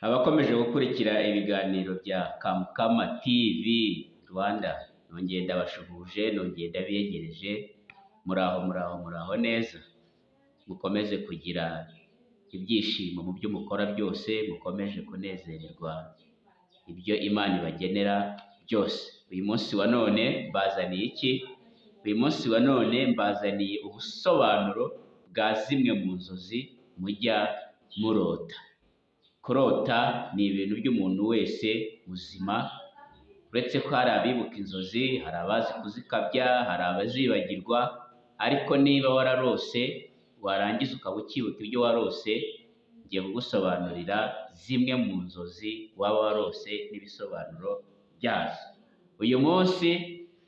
Abakomeje gukurikira ibiganiro bya Kamukama TV Rwanda, nongeye ndabashuhuje, nongeye ndabiyegereje, muraho, muraho, muraho neza, mukomeze kugira ibyishimo mu byo mukora byose, mukomeje kunezererwa ibyo Imana ibagenera byose. Uyu munsi wa none mbazaniye iki? Uyu munsi wa none mbazaniye ubusobanuro bwa zimwe mu nzozi mujya murota. Kurota ni ibintu by'umuntu wese muzima, uretse ko hari abibuka inzozi, hari abazi kuzikabya, hari abazibagirwa, ariko niba wararose warangiza ukaba ukibuka ibyo warose, ngiye kugusobanurira zimwe mu nzozi waba warose n'ibisobanuro byazo. Uyu munsi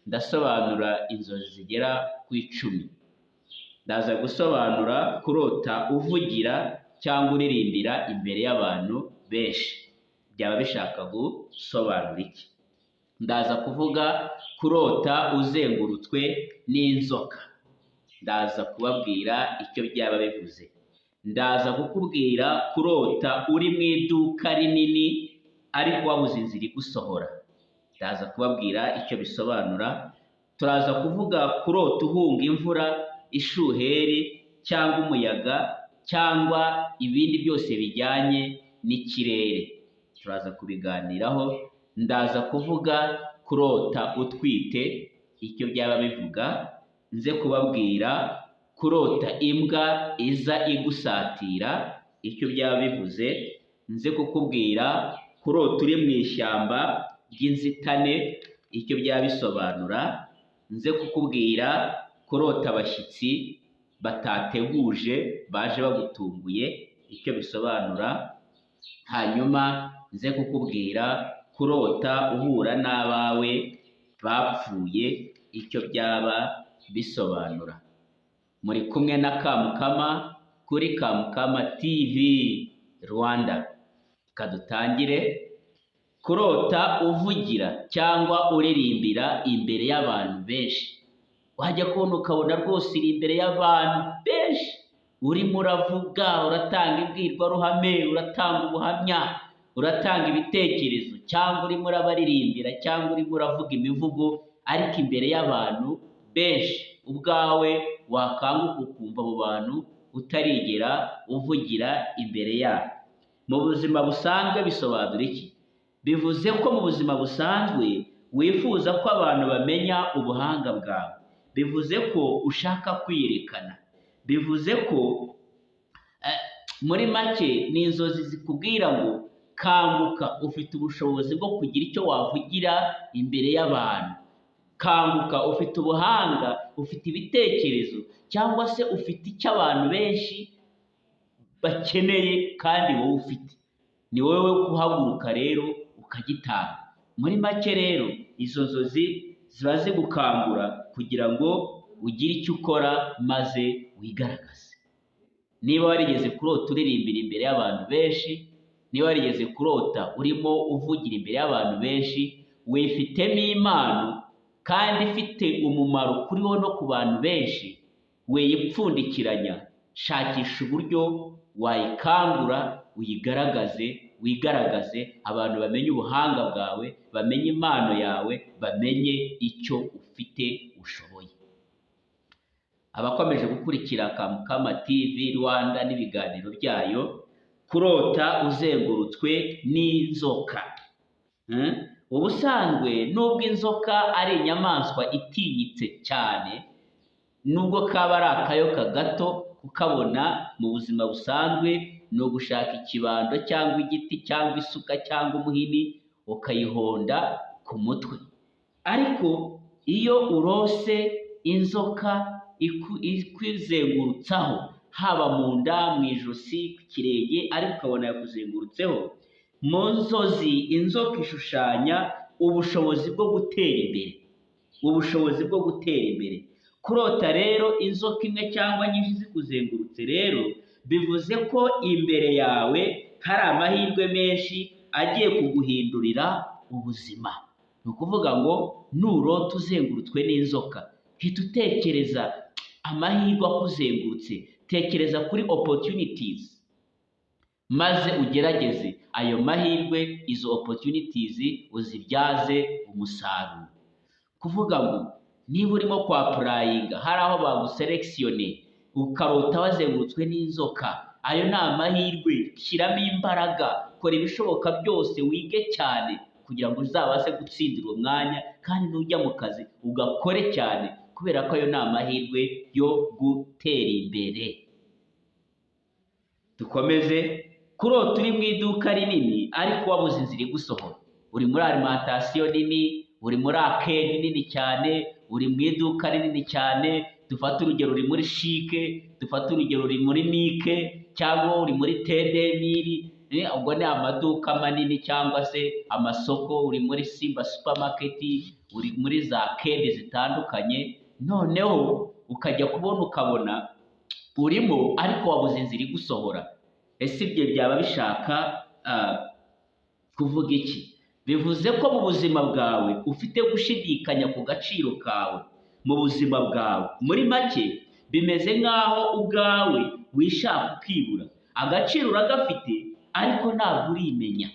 ndasobanura inzozi zigera ku 10. Ndaza gusobanura kurota uvugira cyangwa uririmbira imbere y'abantu benshi, byaba bishaka gusobanura iki? Ndaza kuvuga kurota uzengurutswe n'inzoka, ndaza kubabwira icyo byaba bivuze. Ndaza kukubwira kurota uri mu iduka rinini ariko wabuze inzira igusohora, ndaza kubabwira icyo bisobanura. Turaza kuvuga kurota uhunga imvura, ishuheri cyangwa umuyaga cyangwa ibindi byose bijyanye n'ikirere, turaza kubiganiraho. Ndaza kuvuga kurota utwite, icyo byaba bivuga. Nze kubabwira kurota imbwa iza igusatira, icyo byaba bivuze. Nze kukubwira kurota uri mu ishyamba ry'inzitane, icyo byaba bisobanura. Nze kukubwira kurota abashyitsi batateguje baje bagutunguye, icyo bisobanura. Hanyuma nze kukubwira kurota uhura n'abawe bapfuye, icyo byaba bisobanura. Muri kumwe na Kamukama kuri Kamukama TV Rwanda. Reka dutangire. Kurota uvugira cyangwa uririmbira imbere y'abantu benshi, wajya kubona ukabona rwose uri imbere y'abantu benshi, urimo uravuga, uratanga imbwirwaruhame, uratanga ubuhamya, uratanga ibitekerezo, cyangwa urimo urabaririmbira, cyangwa urimo uravuga imivugo, ariko imbere y'abantu benshi. Ubwawe wakanguka ukumva abo bantu utarigera uvugira imbere yabo. Mu buzima busanzwe bisobanura iki? Bivuze ko mu buzima busanzwe wifuza ko abantu bamenya ubuhanga bwawe, bivuze ko ushaka kwiyerekana, bivuze ko muri make ni inzozi zikubwira ngo kanguka, ufite ubushobozi bwo kugira icyo wavugira imbere y'abantu, kanguka, ufite ubuhanga, ufite ibitekerezo, cyangwa se ufite icyo abantu benshi bakeneye kandi wowe ufite. Ni wowe guhaguruka rero ukagitanga. Muri make rero izo nzozi ziba zigukangura kugira ngo ugire icyo ukora maze wigaragaze. Niba warigeze kurota uririmbira imbere y'abantu benshi, niba warigeze kurota urimo uvugira imbere y'abantu benshi, wifitemo impano kandi ifite umumaro kuri wowe no ku bantu benshi, wiyipfundikiranya, shakisha uburyo wayikangura, uyigaragaze, wigaragaze, abantu bamenye ubuhanga bwawe, bamenye impano yawe, bamenye icyo ufite ushoboye. Abakomeje gukurikira Kamukama TV Rwanda n'ibiganiro byayo, kurota uzengurutswe n'inzoka. Ubusanzwe nubwo inzoka ari inyamaswa itinyitse cyane, nubwo kaba ari akayoka gato, kukabona mu buzima busanzwe ni ugushaka ikibando cyangwa igiti cyangwa isuka cyangwa umuhini ukayihonda ku mutwe. Ariko iyo urose inzoka ikwizengurutsaho, haba mu nda, mu ijosi, ku kirenge, ariko ukabona yakuzengurutseho, mu nzozi inzoka ishushanya ubushobozi bwo gutera imbere, ubushobozi bwo gutera imbere. Kurota rero inzoka imwe cyangwa nyinshi zikuzengurutse rero bivuze ko imbere yawe hari amahirwe menshi agiye kuguhindurira ubuzima. Ni ukuvuga ngo nurota uzengurutswe n'inzoka, hita utekereza amahirwe akuzengurutse, tekereza kuri opportunities. Maze ugerageze ayo mahirwe, izo opportunities uzibyaze umusaruro. Kuvuga ngo niba urimo kwapplyinga, hari aho baguselectionne, ukarota wazengurutswe n'inzoka, ayo ni amahirwe. Shyiramo imbaraga, kora ibishoboka byose, wige cyane kugira ngo uzabashe gutsindira uwo mwanya. Kandi nujya mu kazi ugakore cyane, kubera ko ayo ni amahirwe yo gutera imbere. Dukomeze. Kurota uri mu iduka rinini ariko wabuze inzira igusohora. Uri muri alimentation nini, uri muri arcade nini cyane, uri mu iduka rinini cyane. Dufate urugero, uri muri CHIC, dufate urugero, uri muri MIC, cyangwa uri muri tedemiri. Ubwo ni amaduka manini cyangwa se amasoko. Uri muri Simba Supermarket, uri muri za arcade zitandukanye, noneho ukajya kubona ukabona urimo ariko wabuze inzira igusohora. Ese ibyo byaba bishaka kuvuga iki? Bivuze ko mu buzima bwawe ufite gushidikanya ku gaciro kawe mu buzima bwawe. Muri make, bimeze nk'aho ubwawe wishaka ukibura. Agaciro uragafite, ariko ntabwo urimenya.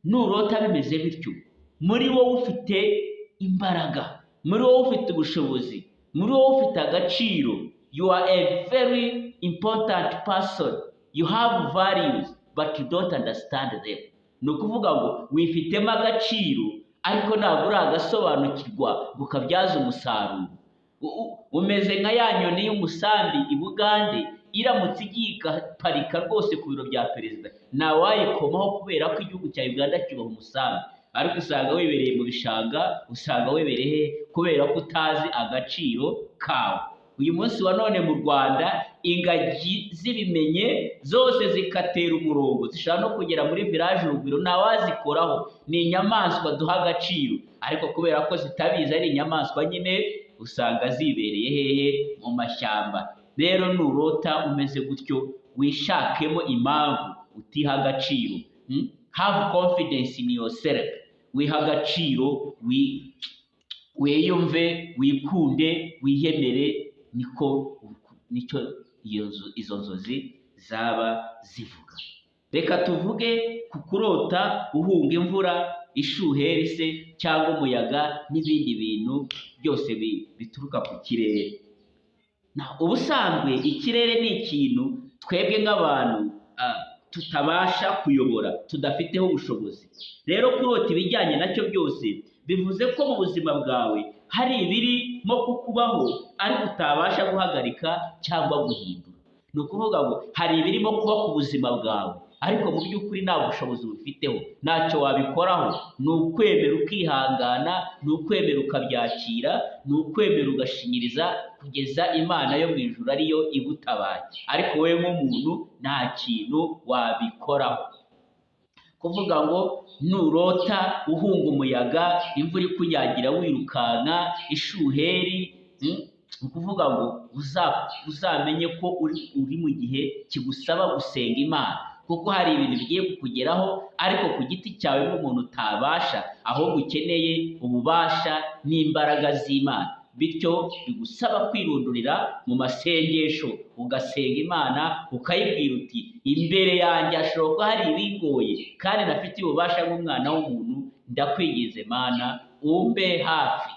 Nurota bimeze bityo, muri wowe ufite imbaraga, muri wowe ufite ubushobozi, muri wowe ufite agaciro. You are a very important person. You have values, but you don't understand them. Ni ukuvuga ngo wifitemo agaciro, ariko ntabwo uragasobanukirwa ngo ukabyaze umusaruro. Umeze nka ya nyoni y'umusambi i Bugande. Iramutse igiye igaparika rwose ku biro bya perezida, ntawayikomaho, kubera ko igihugu cya Uganda cyubaha umusambi. Ariko usanga wibereye mu bishanga, usanga wibereye he, kubera ko utazi agaciro kawe. Uyu munsi wa none mu Rwanda, ingagi zibimenye zose zikatera umurongo, zishobora no kugera muri Village Urugwiro, ntawazikoraho. Ni inyamaswa duha agaciro, ariko kubera ko zitabizi, ari inyamaswa nyine, usanga zibereye hehe? Mu mashyamba. Rero nurota umeze gutyo, wishakemo impamvu utiha agaciro. Have confidence in yourself. Wiha agaciro, wiyumve, wikunde, wiyemere. Niko nicyo izo nzozi zaba zivuga. Reka tuvuge ku kurota uhunga imvura, ishuheri se cyangwa umuyaga n'ibindi bintu byose bituruka ku kirere. Ubusanzwe ikirere ni ikintu twebwe nk'abantu tutabasha kuyobora, tudafiteho ubushobozi. Rero kurota ibijyanye nacyo byose bivuze ko mu buzima bwawe hari ibirimo kukubaho ariko utabasha guhagarika cyangwa guhindura. Ni ukuvuga ngo hari ibirimo kuba ku buzima bwawe, ariko mu by'ukuri nta bushobozi ubifiteho, ntacyo wabikoraho. Ni ukwemera ukihangana, ni ukwemera ukabyakira, ni ukwemera ugashinyiriza kugeza Imana yo mu ijuru ariyo igutabaye, ariko wowe nk'umuntu nta kintu wabikoraho. Kuvuga ngo nurota uhunga umuyaga, imvura ikunyagira wirukanka, ishuheri, ni ukuvuga ngo uzamenye ko uri mu gihe kigusaba gusenga Imana, kuko hari ibintu bigiye kukugeraho ariko ku giti cyawe nk'umuntu utabasha, ahubwo ukeneye ububasha n'imbaraga z'Imana. Bityo bigusaba kwirundurira mu masengesho, ugasenga Imana, ukayibwira uti: "Imbere yanjye hashobora kuba hari ibingoye kandi nafitiye ububasha nk'umwana w'umuntu. Ndakwinginze Mana, umbe hafi."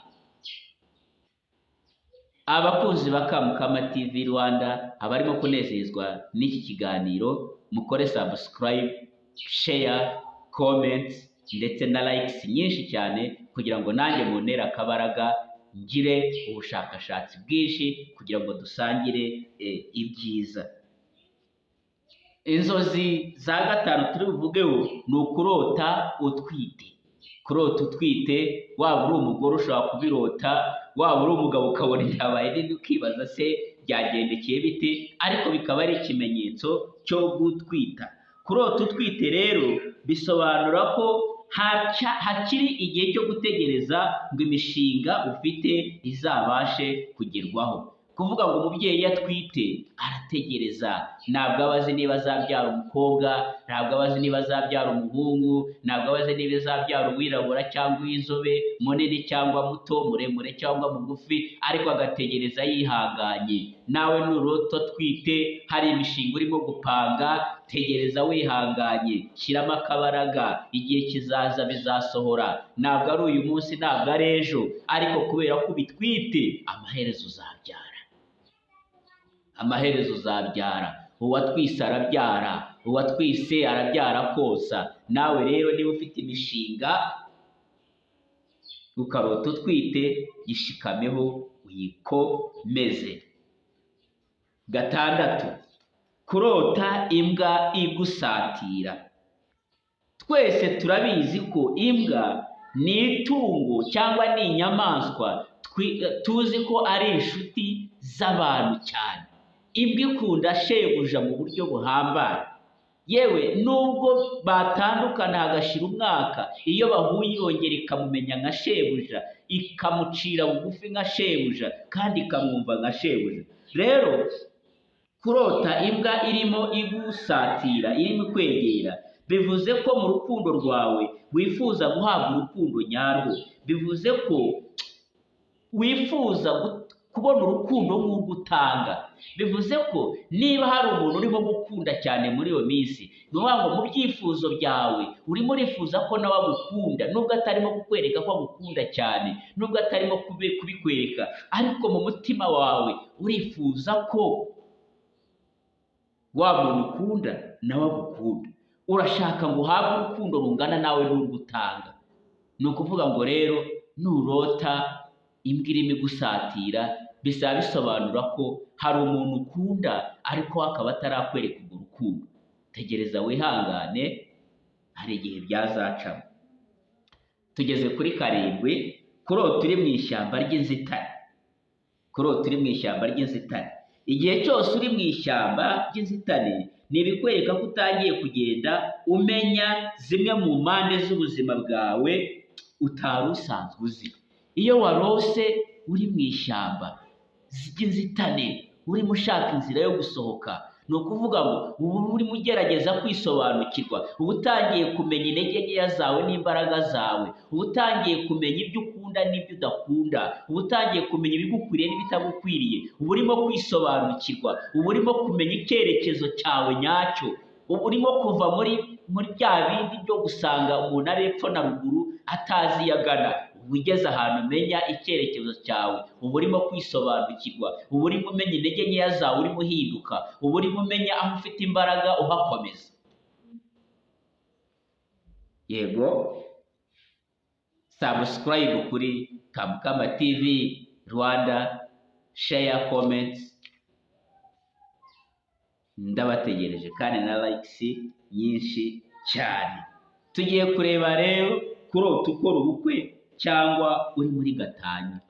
Abakunzi ba Kamukama TV Rwanda, abarimo kunezezwa n'iki kiganiro, mukore subscribe, share, comment ndetse na likes nyinshi cyane, kugira ngo nanjye muntere akabaraga, ngire ubushakashatsi bwinshi kugira ngo dusangire ibyiza. Inzozi za gatanu turi buvugeho ni ukurota utwite. Kurota utwite, waba uri umugore ushobora kubirota, waba uri umugabo ukabona inda nini, ukibaza se byagendekeye bite, ariko bikaba ari ikimenyetso cyo gutwita. Kurota utwite rero bisobanura ko hakiri igihe cyo gutegereza ngo imishinga ufite izabashe kugerwaho. Kuvuga ngo umubyeyi iyo atwite arategereza, ntabwo aba azi niba azabyara umukobwa, ntabwo aba azi niba azabyara umuhungu, ntabwo aba azi niba azabyara uwirabura cyangwa uw'inzobe, munini cyangwa muto, muremure cyangwa mugufi, ariko agategereza yihanganye. Nawe nurota utwite, hari imishinga urimo gupanga, tegereza wihanganye, shyiramo akabaraga, igihe kizaza bizasohora. Ntabwo ari uyu munsi, ntabwo ari ejo, ariko kubera ko ubitwite, amaherezo uzabyara. Amaherezo uzabyara. Uwatwise arabyara, uwatwise arabyara kosa. Nawe rero niba ufite imishinga ukarota utwite, yishikameho uyikomeze. 6, kurota imbwa igusatira. Twese turabizi ko imbwa ni itungo cyangwa ni inyamaswa tuzi ko ari inshuti z'abantu cyane. Imbwa ikunda shebuja mu buryo buhambaye. Yewe nubwo batandukana hagashira umwaka, iyo bahuye irongera ikamumenya nka shebuja, ikamucira bugufi nka shebuja, kandi ikamwumva nka shebuja. Rero kurota imbwa irimo igusatira, irimo ikwegera, bivuze ko mu rukundo rwawe wifuza guhabwa urukundo nyarwo, bivuze ko wifuza kubona urukundo nk'urwo utanga, bivuze ko niba hari umuntu urimo gukunda cyane muri iyo minsi, ni ukuvuga ngo mu byifuzo byawe urimo urifuza ko nawe agukunda, nubwo atarimo kukwereka ko agukunda cyane, nubwo atarimo kubikwereka, ariko mu mutima wawe urifuza ko wa muntu ukunda nawe agukunda. Urashaka ngo uhabwe urukundo rungana nawe n'urwo utanga. Ni ukuvuga ngo rero nurota imbwa irimo igusatira, bisaba bisobanura ko hari umuntu ukunda ariko akaba atarakwereka urwo rukundo. Tegereza wihangane, hari igihe byazacamo. Tugeze kuri 7, kurota uri mu ishyamba ry'inzitane. Kurota uri mu ishyamba ry'inzitane. Igihe cyose uri mu ishyamba ry'inzitane, ni ibikwereka ko utangiye kugenda umenya zimwe mu mpande z'ubuzima bwawe utari usanzwe uzi. Iyo warose uri mu ishyamba ry'inzitane, urimo ushaka inzira yo gusohoka, ni ukuvuga ngo ubu urimo ugerageza kwisobanukirwa, uba utangiye kumenya intege nkeya zawe n'imbaraga zawe, uba utangiye kumenya ibyo ukunda n'ibyo udakunda, uba utangiye kumenya ibigukwiriye n'ibitagukwiriye, uba urimo kwisobanukirwa, uba urimo kumenya icyerekezo cyawe nyacyo, uba urimo kuva muri bya bindi byo gusanga umuntu ari epfo na ruguru atazi iyo agana. Uba ugeze ahantu umenya icyerekezo cyawe, uba urimo kwisobanukirwa, uba urimo umenya intege nkeya zawe, urimo uhinduka, uba urimo umenya aho ufite imbaraga uhakomeza. Yego, subscribe kuri Kamukama TV Rwanda, share, comments, ndabategereje kandi na likes nyinshi cyane. Tugiye kureba rero kurota ukora ubukwe cyangwa uri muri gatanya.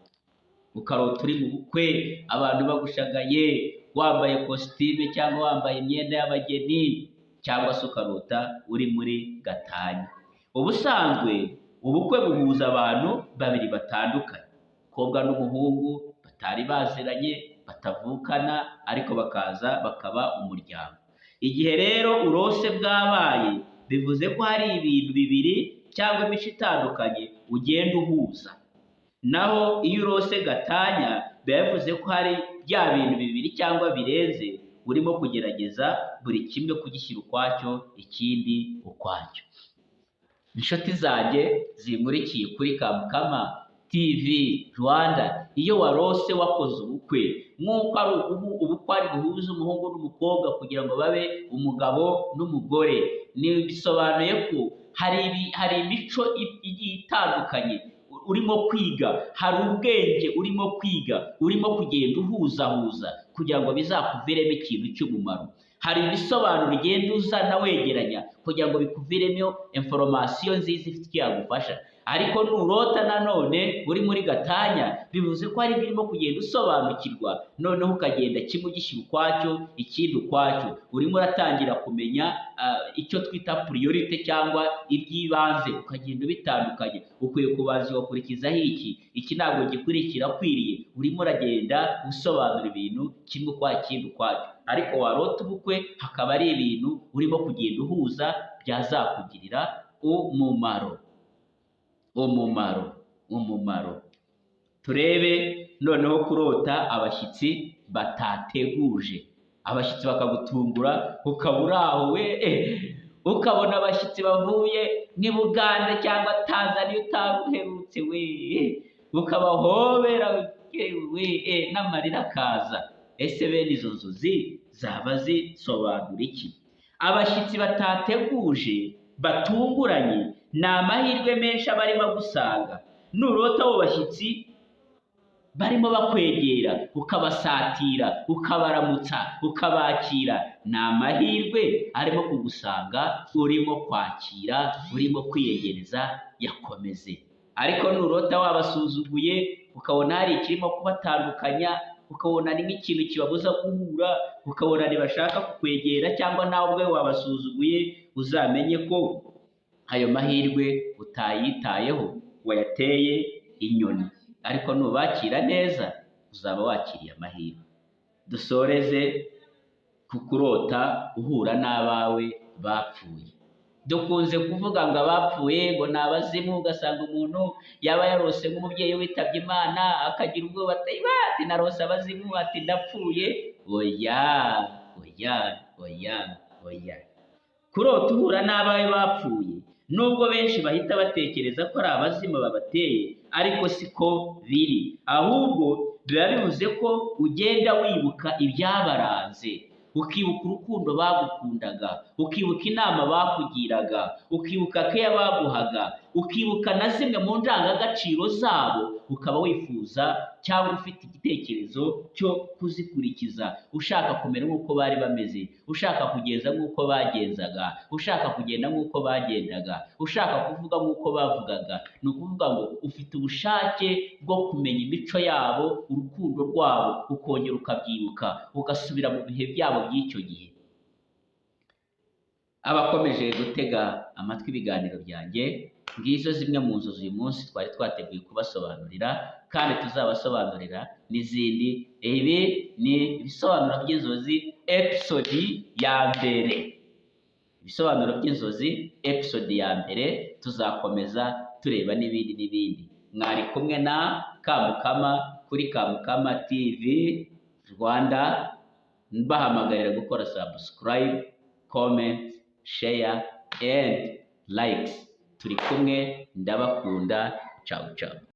Ukarota uri mu bukwe, abantu bagushagaye, wambaye kositime cyangwa wambaye imyenda y'abageni, cyangwa se ukarota uri muri gatanya. Ubusanzwe ubukwe buhuza abantu babiri batandukanye, umukobwa n'umuhungu batari baziranye, batavukana, ariko bakaza bakaba umuryango. Igihe rero urose bwabaye, bivuze ko hari ibintu bibiri cyangwa imico itandukanye ugenda uhuza. Naho iyo urose gatanya, biba bivuze ko hari bya bintu bibiri cyangwa birenze urimo kugerageza buri kimwe kugishyira ukwacyo, ikindi ukwacyo. Inshuti zanjye zinkurikiye kuri Kamukama TV Rwanda, iyo warose wakoze ubukwe, nk'uko ari ubukwe ari buhuze umuhungu n'umukobwa kugira ngo babe umugabo n'umugore, bisobanuye ko hari imico igiye itandukanye urimo kwiga, hari ubwenge urimo kwiga, urimo kugenda uhuzahuza kugira ngo bizakuviremo ikintu cy'umumaro. Hari ibisobanuro ugenda uzana wegeranya kugira ngo bikuviremo information nziza ifite icyo yagufasha. Ariko nurota nanone uri muri gatanya, bivuze ko hari ibyo urimo kugenda usobanukirwa, noneho ukagenda kimwe ugishyira ukwacyo, ikindi ukwacyo. Urimo uratangira kumenya icyo twita priorité cyangwa iby'ibanze, ukagenda ubitandukanye. Ukwiye kubanza ugakurikizaho iki, iki ntabwo gikwiriye, kirakwiriye. Urimo uragenda usobanura ibintu kimwe ukwacyo, ikindi ukwacyo. Ariko warota ubukwe, hakaba ari ibintu urimo kugenda uhuza byazakugirira umumaro, umumaro, umumaro. Turebe noneho kurota abashyitsi batateguje, abashyitsi bakagutungura, ukaba uri aho we, ukabona abashyitsi bavuye nk'i Bugande cyangwa Tanzania utaruherutse we, ukabahobera we, n'amarira akaza. Ese bene izo nzozi zaba zisobanura iki? Abashyitsi batateguje batunguranye ni amahirwe menshi aba arimo agusanga. Nurota abo bashyitsi barimo bakwegera, ukabasatira, ukabaramutsa, ukabakira, ni amahirwe arimo kugusanga, urimo kwakira, urimo kwiyegereza, yakomeze. Ariko nurota wabasuzuguye, ukabona hari ikirimo kubatandukanya, ukabona ni nk'ikintu kibabuza guhura, ukabona ntibashaka kukwegera, cyangwa nawe ubwawe wabasuzuguye, uzamenye ko ayo mahirwe utayitayeho, wayateye inyoni. Ariko nubakira neza, uzaba wakiriye amahirwe. Dusoreze ku kurota uhura n'abawe bapfuye. Dukunze kuvuga ngo abapfuye ngo ni abazimu, ugasanga umuntu yaba yarose nk'umubyeyi witabye Imana, akagira ubwoba, ati narose abazimu, ati ndapfuye. Oya, oya, oya, oya. Kurota uhura n'abawe bapfuye, nubwo benshi bahita batekereza ko ari abazimu babateye, ariko siko biri. Ahubwo biba bivuze ko ugenda wibuka ibyabaranze, ukibuka urukundo bagukundaga, ukibuka inama bakugiraga, ukibuka keya baguhaga, ukibuka na zimwe mu ndangagaciro zabo, ukaba wifuza cyangwa ufite igitekerezo cyo kuzikurikiza, ushaka kumera nk'uko bari bameze, ushaka kugenza nk'uko bagenzaga, ushaka kugenda nk'uko bagendaga, ushaka kuvuga nk'uko bavugaga. Ni ukuvuga ngo ufite ubushake bwo kumenya imico yabo, urukundo rwabo, ukongera ukabyibuka, ugasubira mu bihe byabo by'icyo gihe. Abakomeje gutega amatwi ibiganiro byanjye, ngizo zimwe mu nzozi uyu munsi twari twateguye kubasobanurira, kandi tuzabasobanurira n'izindi. Ibi ni ibisobanuro by'inzozi episode ya mbere. Ibisobanuro by'inzozi episode ya mbere, tuzakomeza tureba n'ibindi n'ibindi. Mwari kumwe na Kamukama kuri Kamukama TV Rwanda, mbahamagarira gukora subscribe, comment, share and likes. Turi kumwe, ndabakunda. Ciao ciao.